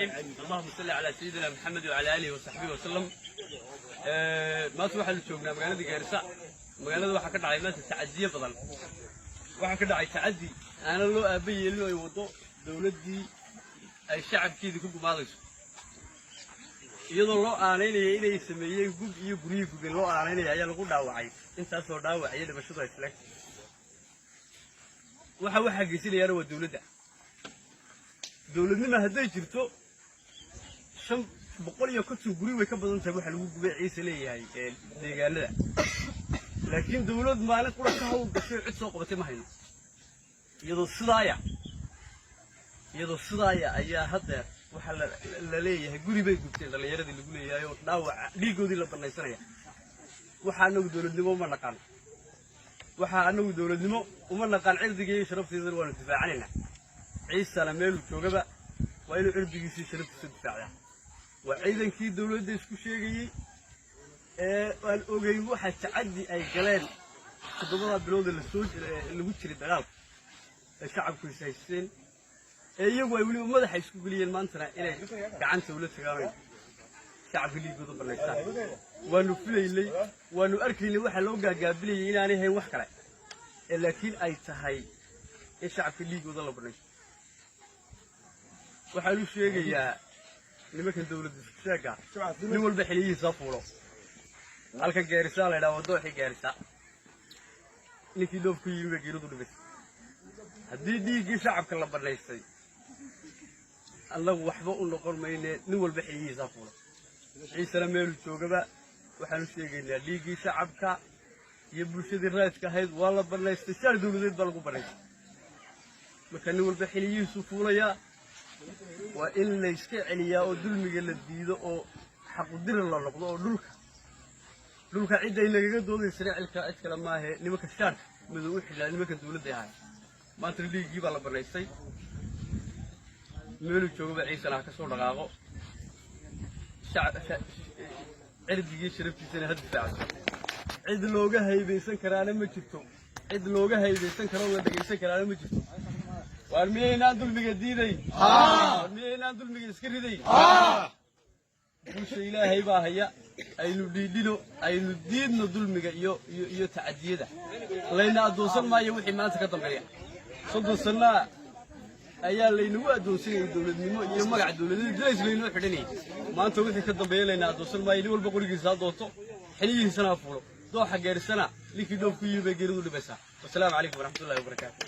اللهم صل على سيدنا محمد وعلى اله وصحبه وسلم. Maanta waxaanu joognaa magaalada Gaarisa. Magaalada waxaa ka dhacay maanta tacadiyo badan. Waxaa ka dhacay tacadi aanan loo aaba yeelin oo ay waddo dowladdii ay shacabkeedii ku gumaadayso, iyadoo loo aanaynaya inay sameeyeen gub iyo guryihii gubeen loo aanaynaya ayaa lagu dhaawacay. Intaasoo dhaawac iyo dhimashadu ay isleeg waxaa geysanayaana waa dowladda. Dowladnima hadday jirto, 550 guri way ka badan tahay waxa lagu gubay Ciise leeyahay deegaanada, laakiin dowlad maalin qura ka hawl gashay, cid soo qabatay ma hayno. Iyadoo sidaaya ayaa haddeer waxaa la leeyahay guri bay gubteen dhallinyaradii lagu leeyahay oo dhaawaca dhiiggoodii la banaysanaya. Waxaa anagu dowladnimo uma naqaan, waxaa anagu dowladnimo uma naqaan. Cirdiga iyo sharafteedana waanu difaacanaynaa. Ciisana meeluu joogaba waa inuu cirdigiisa iyo sharaftiisa difaacdaa. Waa ciidankii dowladda isku sheegayey ee aan ogeyn waxa tacaddi ay galeen 7-da bilood ee lasoo lagu jiray dagaalka ee shacabku is haysteen ee iyagu ay weliba madaxa isku geliyeen, maantana inay gacanta ula tagaan shacabka dhiiggooda bannaystaan. Waanu filaynay, waanu arkaynay waxaa loo gaagaabilayay inaanay hayn wax kale ee laakiin ay tahay in shacabka dhiiggooda la bannaysto. Waxaan u sheegayaa nimankan dowladda isku sheegga, nin walba xiliyihiisa fuulo. Halkan Gaarisaa la yidhaha, waa dooxii Gaarisa. Ninkii dhoof ku yimi bay geeridu dhibaysa. Haddii dhiiggii shacabka la bannaystay, annagu waxba u noqon mayne. Nin walba xiliyihiisa fuulo. Ciisena meelu joogaba waxaan u sheegaynaa dhiiggii shacabka iyo bulshadii raadka ahayd waa la bannaystay, shaar dowladeed baa lagu bannaystay. Marka nin walba xiliyihiisu fuulayaa. Waa in layska celiyaa oo dulmiga la diido oo xaqudira la noqdo oo dhulka cidda ay nagaga doodaysana cilka cid kale maahe, nimanka shaarka madow u xidhnaa, nimanka dowladda ahay. Maantana dhiiggii baa la bannaystay. Meeluu joogaba Ciisana ha ka soo dhaqaaqo, cirdigii sharaftiisana ha difaaco. Cid looga haybaysan karaana ma jirto, cid looga haybaysan karo la dhegaysan karaana ma jirto. Waar miyaynaan dulmiga diidayn? Waar miyaynaan dulmiga iska ridayn? Guusha Ilaahay baa haya. Aynu dhiidhino, aynu diidno dulmiga iyo tacadiyada. Layna addoonsan maayo wixii maanta ka dambeeya. 30 sannaa ayaa laynagu addoonsanayay dowladnimo iyo magac dowladeed dalays laynoo xidhanayay. Maanta wixii ka dambeeya layna addoonsan maayo. Nin walba qorigiisa ha doonto, xiliyihiisana ha fuulo. Dooxa Gaarisana ninkii dhoof ku yimi bay geeridu dhibaysaa. Wasalaamu calaykum waraxmatullahi wabarakaatu.